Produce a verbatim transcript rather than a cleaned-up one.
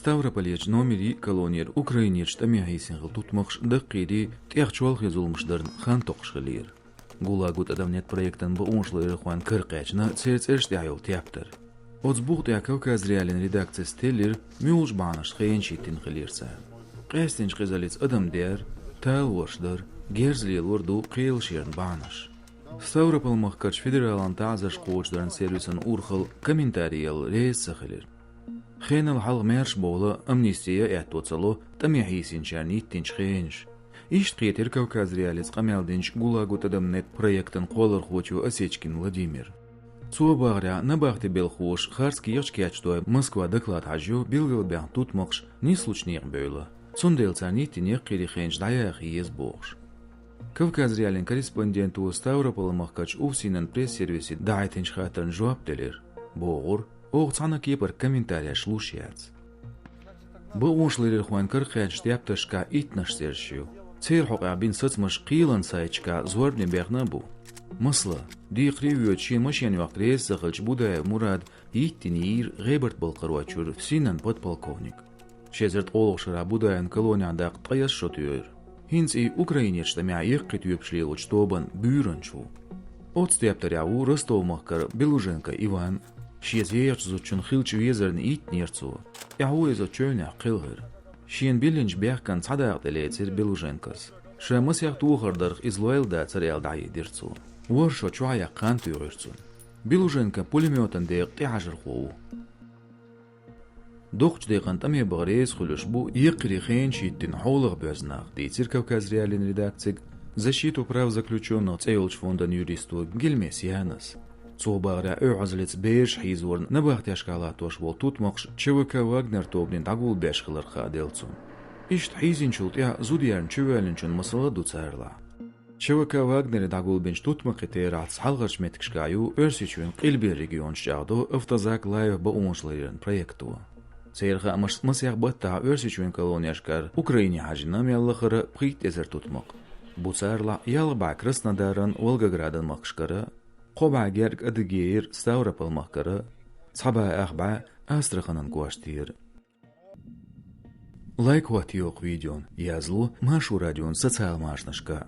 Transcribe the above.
Ставрополерчу номер йиъ колонера украинерчу тӀаме хьийсина хилла тутмакхаш даккхийдий тӀех чолхе зуламаш дарна хан токхуш хиллера. «ГУЛАГу тӀадам нет» проектан бакъонашларъярхойн кара кхаьчна церан цӀераш тӀехь йолу тептар. Оцу буха тӀехь Кавказ.Реалиин редакцис теллира, муьлхачу бахьанашца хенаш хӀиттина хиллера цара. Къаьстинчу къизаллица адам дер, талорш дар, герз лелор ду кхелашъяран бахьанаш. Ставрополь-махкарчу федералан таӀзарш кхочушдаран сервисан урхалла комментарий яла реза ца хилира. Хенал хьалха маьрша бовла, амнисти а аьтто ца ло тӀаме хьийсинчарна йиттинчу хенаш. Иштта кхетира Кавказ.Реалица къамел динчу «ГУЛАГу тӀадам нет» проектан кхоллархочо Осечкин Владимира. Цо бахарехь, набахтин белхалоша харц кехаташ кечдой Москва доклад хьажайо билгалбаьхна тутмакхаш нислучу некъа бевлла, цундела царна йиттина яккхийрийн хенаш дӀаяха еза бохуш. Кавказ.Реалиин корреспонденто Ставрополь-махкарчу УФСИН-ан пресс-сервисе дахьийтинчу хаттарна жоп делира. Бохура, оха цхьана а кепара комментареш луш яц. Бакъонашларъярхойн кара кхаьчначу тептаршкахь иттаннаш цӀераш ю. Церан хьокъехь бина сацамаш кхелан сайташкахь зорбане бехна а бу. Масала, декхаре а воьду шен машен йоккха реза ца хиллачу Будаев Мурада йиттина йийра ГӀебарта-Балкхаройчуьра УФСИН-ан подполковник. Ши эзар ткъолгӀачу шарахь Будаевн колонехь даккха ткъе исс шо тоьира. ХӀинца и Украинерчу тӀамехь яккхий тоьпаш лелочу тобанан буьйранча ву. Оцу тептарехь ву Ростов-махкара Белуженко Иван. Шеца ехачу зудчун хиллачу везарна йиттинера цо. ТӀаьхьо иза оцу чевнехь кхелхира. Шена биллинчу бехкан цхьа дакъа тӀелецира Белуженкос. Ша масех тохар дарх иза лойла дацара аьлла дӀахьедира цо. ВорхӀ шо чохь яккха хан туьйхира цунна. Белуженко пулемётан декъан тӀехьажархо ву. Доккхачу декъана тӀаме баха реза хуьлуш бу яккхийрийн хенаш йиттина хьолах боьзна нах, дийцира Кавказ.Реалиин редакцига «Защиту прав заключённых» цӀе йолчу фондан юристо Гельмес Янас. Цо бахарехь, оьгӀазлица бераш хьийзорна набахтешкахь латтош волу тутмакхаш ЧВК «Вагнер» тобанийн дӀагулбеш хилар хааделла цунна. Иштта хьийзинчул тӀаьхьа зуда ярна чувоьллинчун масала а ду царалахь. ЧВК «Вагнере» дӀагулбинчу тутмакхийн терахьца хьалхарчу меттигашкахь ю Оьрсийчоьнан къилберан регионаш чӀагӀдо «Автозак Лайф» бакъонашларъяран проекто. Церан хаамашца, масех баттахь Оьрсийчоьнан колонешкара Украине хьажийна мел лахара пхийтта эзар тутмакх. Бу царалахь ялх бӀе Краснодаран, Волгоградан махкашкара, кхо бӀе герга Адыгейра, Ставрополь-махкара, цхьа бӀе ах бӀе Астраханан кӀоштера. Лайк хӀоттае оха видеон, язло Маршо радион социал машанашка.